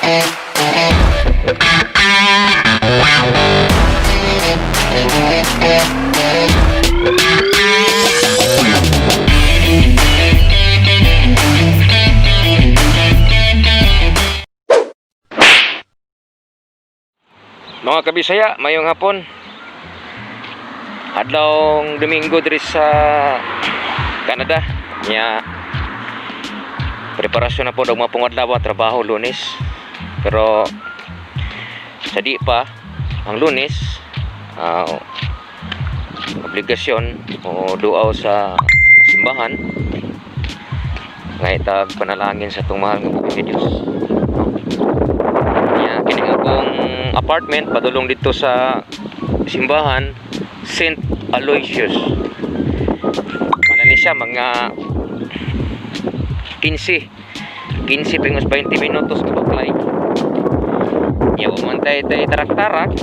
Mga kabisaya, mayong hapon. Adlawng Domingo diri sa Canada. Nya preparasyon na po og mapong adlaw, trabaho Lunes. Pero sa di pa ang Lunes, obligasyon o duaw sa simbahan nga itag panalangin sa atong mahal nga buhi nga Dios. No? Nya kining akong apartment padulong dito sa simbahan St. Aloysius. Ano ni siya, mga 15 15 pingos 20 minutos ka baklay. Nya wa man tay tay tarak-tarak.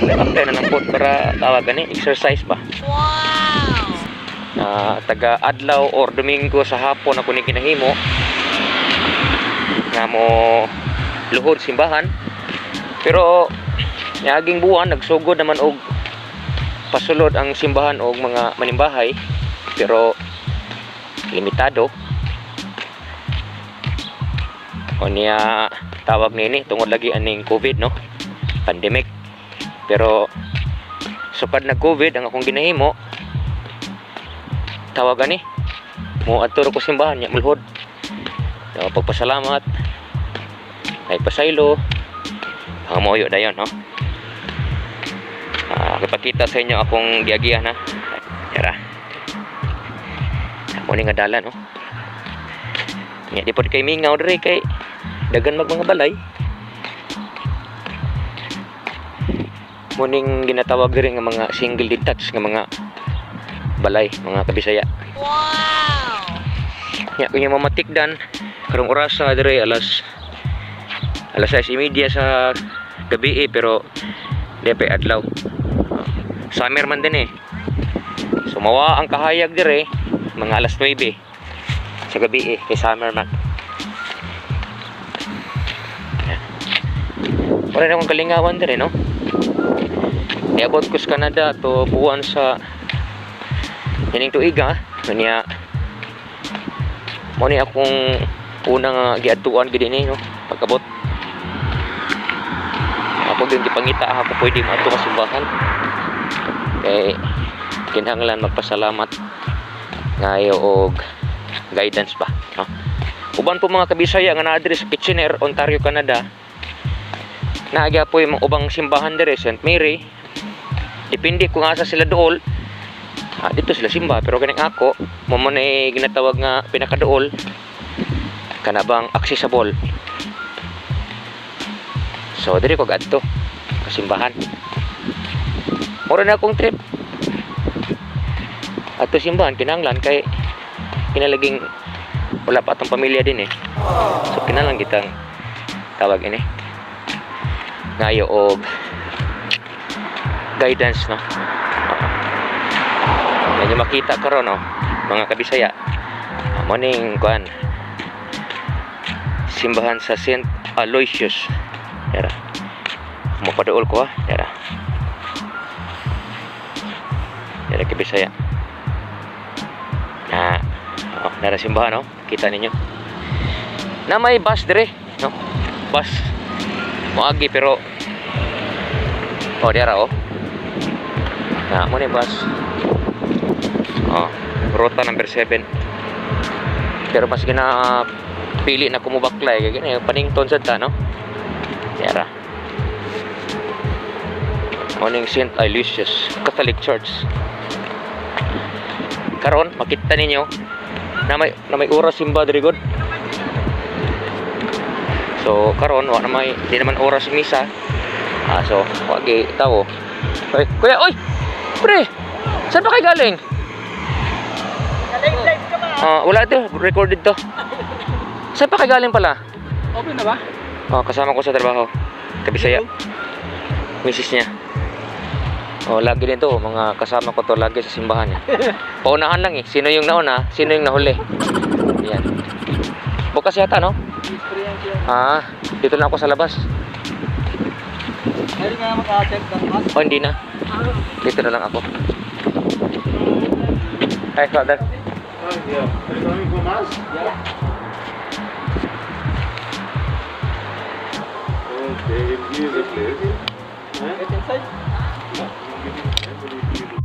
Baklay na lang po para tawag gani exercise ba. Wow! Taga adlaw or Domingo sa hapon ako ni kinahimo nga mo luhod simbahan, pero niaging buwan nagsugod naman og pasulod ang simbahan og mga manimbahay, pero limitado o niya tawag nini tungod lagi aning COVID, no, pandemic. Pero sukad nag COVID, ang akong ginahimo, tawag ani, mo adto ko simbahan nya mulhod. So, pagpasalamat ay pasaylo ang moyo dayon, no. Ipakita sa inyo akong giagian ha. Yara. Amo ni nga dalan, no. Nya di pod kay mingaw diri kay dagan mag mga balay. Muning ginatawag diri nga mga single detached nga mga balay, mga kabisaya. Wow! Nya kung yung mamatikdan karong orasa diri alas alas 6:30 sa gabi eh, pero di pa adlaw. Summer man din eh. So mawa ang kahayag dire mga alas 9 sa gabi eh, kay summer man. Yan. Wala na akong kalingawan dire, no. Niabot ko sa Canada to buwan sa ining tuiga niya. Mo ni akong unang giadtuan gid ini, no, pagkabot. Ako din gipangita ako pwede moadto ka simbahan. Kay kinahanglan magpasalamat ngayo og guidance ba, no? Uban po mga kabisaya nga naa diri sa Kitchener, Ontario, Canada. Naa po yung mga ubang simbahan diri, St. Mary. Depende kung asa sila dool. Dito sila simba, pero ganing ako, mo mo na ginatawag nga pinakadool kana bang accessible. So diri ko gadto kasimbahan. Mura na akong trip. Ato simbahan kinahanglan kay kinalaging wala pa atong pamilya din eh. So kinahanglan kitang tawag ini. Ngayo og guidance, no. Medyo makita karon, no, mga kabisaya. Morning kuan. Simbahan sa St. Aloysius. Yara. Mapaduol ko ha. Yara. Yara kabisaya. Na, oh, nara simbahan, no. Kita ninyo. Na may bus dire, no. Bus. Moagi pero oh, dira oh. Na mo ni bus. Oh, ruta number 7. Pero mas gina pili na kumubaklay kay gani panington sad ta, no. Yara. Morning St. Aloysius Catholic Church. Karon makita ninyo na may oras simba diri gud. So karon wa na may di naman oras misa. So wa gi tawo. Oy, kuya, oy. Pre. Saan ba kayo galing? Live live ka ba? Wala to, recorded to. Saan pa kayo galing pala? Open na ba? Oh, kasama ko sa trabaho. Kabisaya. Misis niya. Oh, lagi din to, mga kasama ko to lagi sa simbahan eh. Paunahan lang eh. Sino yung nauna, sino yung nahuli. Yan. Bukas yata, no? Experience yan. Ah, dito na ako sa labas. Pwede ka mag-attend ng mass. Oh, hindi na. Dito na lang ako. Hi, Father. Oh, yeah. Are you coming for mass? Yeah. Okay, he'll give you the place. Huh? Get inside. Yeah, he'll give you the place, but he'll give you the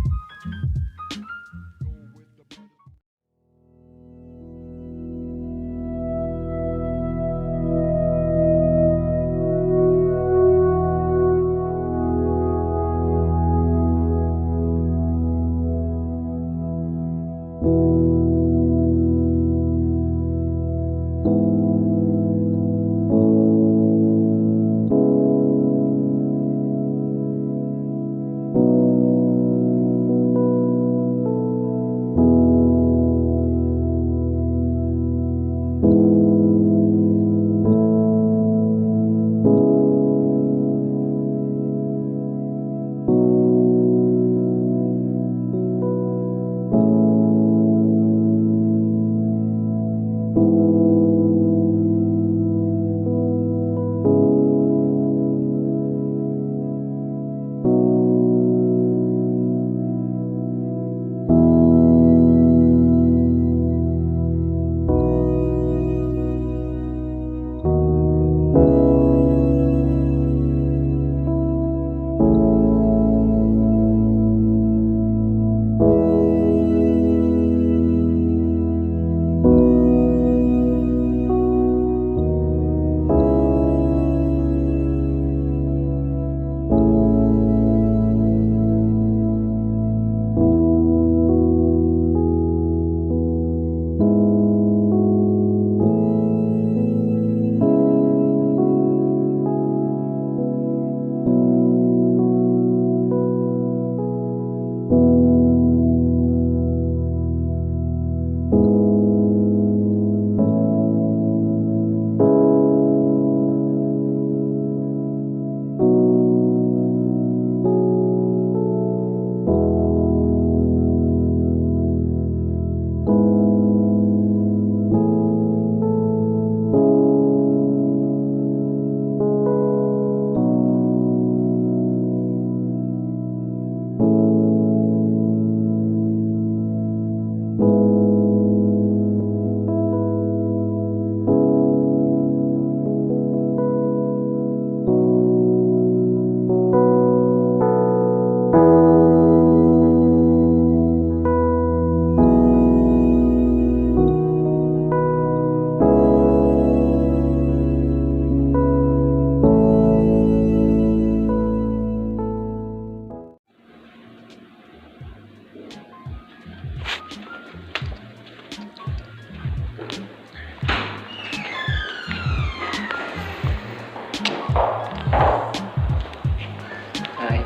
Hi.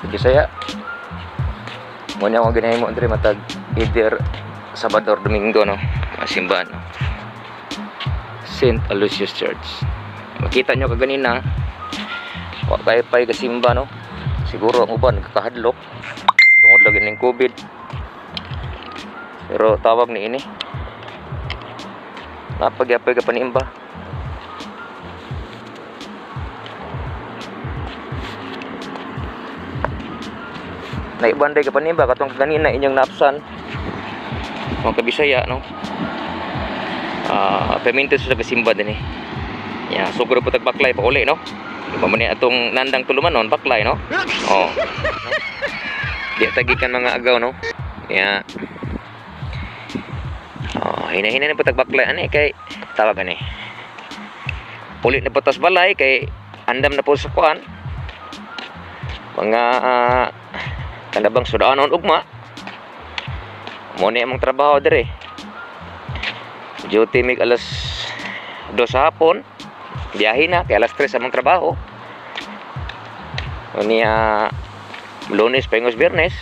Sige saya. Muna akong ginahimo diri matag either Sabado or Domingo, no. Mga simbahan, no. St. Aloysius Church. Makita nyo kaganina, wa kayo pa'y kasimba, no? Siguro ang uban kakahadlok tungod lagi ning COVID. Pero tawag ni ini. Napagyapay ka panimba. Naibanday ka panimba katong kanina inyong naapsan. Mga kabisaya, no? Ah, perminto sa kasimba din eh. Ya, sugro po tag baklay pa uli, no? Di ba man ni atong nandang tulumanon baklay, no? Oh. No? Di tagikan mga agaw, no? Ya. Oh, hina-hina na po tag baklay ani kay tawag ani. Uli na po tas balay kay andam na po sa kuan. Mga kanabang sudanon ugma. Mo ni among trabaho dire. Duty mig alas 2 sa hapon. Biyahe na kay alas 3 among trabaho. Unya Lunes pahingos Biyernes.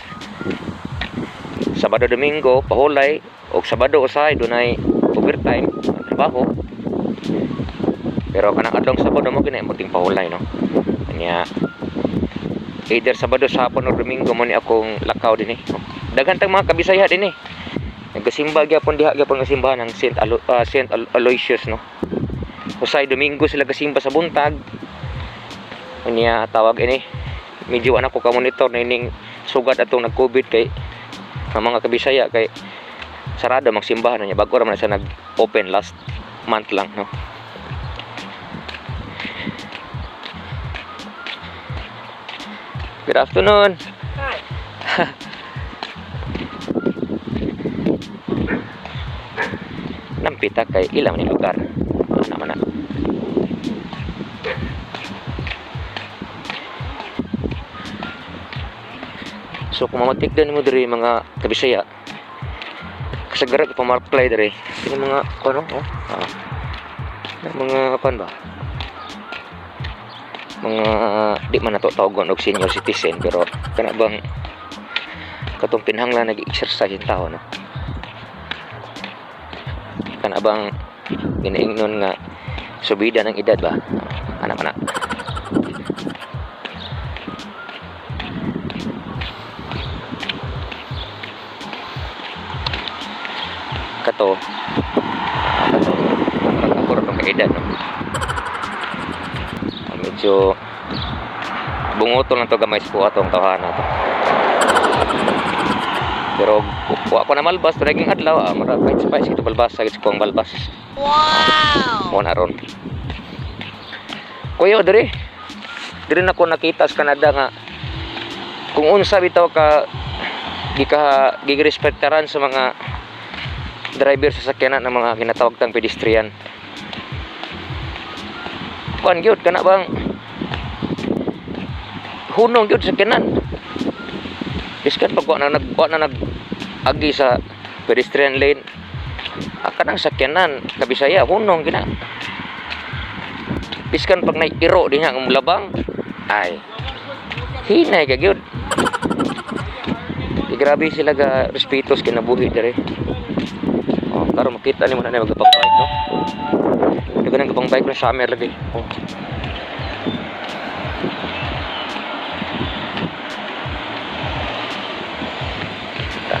Sabado, Domingo pahulay og Sabado usahay dunay overtime ang trabaho. Pero kanang adlong Sabado mo gina muting pahulay, no. Kanya either Sabado sa hapon or Domingo mo ni akong lakaw dinhi. Daghan tag mga kabisaya dinhi. Nagasimba gyapon diha gyapon nga simbahan ng Saint Aloysius, no. Usay Domingo sila gasimba sa buntag. Unya tawag ini, medyo anak ko ka monitor na ining sugad atong nag-COVID kay ang mga kabisaya kay sarado magsimbahan niya, bago ra man siya nag-open, last month lang, no. Good afternoon. Hi. Nampita kay ilang ni lugar. Ano man na. So kung mamatigdan mo diri, mga kabisaya, kasagara ka pamarklay diri. Kini mga kuno, oh. Ah. Mga kuan ba? Mga di man nato tawgon og senior citizen, pero kana bang katong kinahanglan nag-exercise yung tao, no? Kana bang ginaingnon nga subida ng edad ba? Ana man na. Kato, ah, kato ako ra tong kaedad, no. Ah, medyo bungoto lang to gamay sa kuha tong tawhana to, pero wa ko na malbas to naging adlaw, ah, mura kahit spice ito balbas sa kuang balbas. Wow! Mo na ron. Kuya, diri. Diri na ko nakita sa Canada nga kung unsa bitaw ka gika gigrespetaran sa mga driver sa sakyanan ng mga ginatawag tang pedestrian. Kuan gyud kana bang hunong gyud sa sakyanan. Biskan pag wa na nag agi sa pedestrian lane, ah, kanang sakyanan kabisaya hunong gina. Biskan pag nairo diha ang labang, ay hinay ka gyud. Di grabe sila ga respeto sa kinabuhi dire. Oh, karon makita nimo na magapang bike, no. Daghan ang gapang bike na summer lagi. Oh. Ta.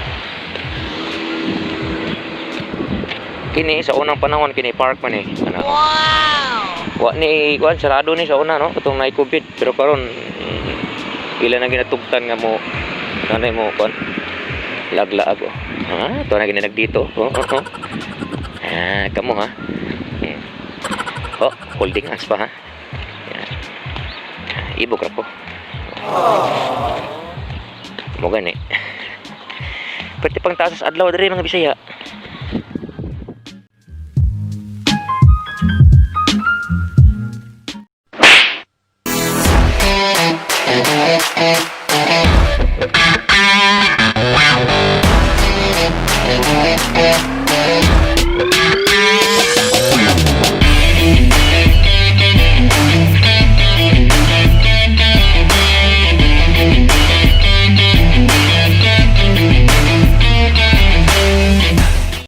Kini sa unang panahon kini park man eh. Ano? Wow! Wa ni kuan, sarado ni sa una, no, katong naay COVID, pero karon ila na ginatugtan nga mo nanay mo kuan laglaag, oh. Ah, to na ginanag dito. Oh. Ah, kamo ha. Oh, holding hands pa ha. Yan. Ah, ibog ra ko. Mo gani. Pwede pang taas sa adlaw diri, mga Bisaya.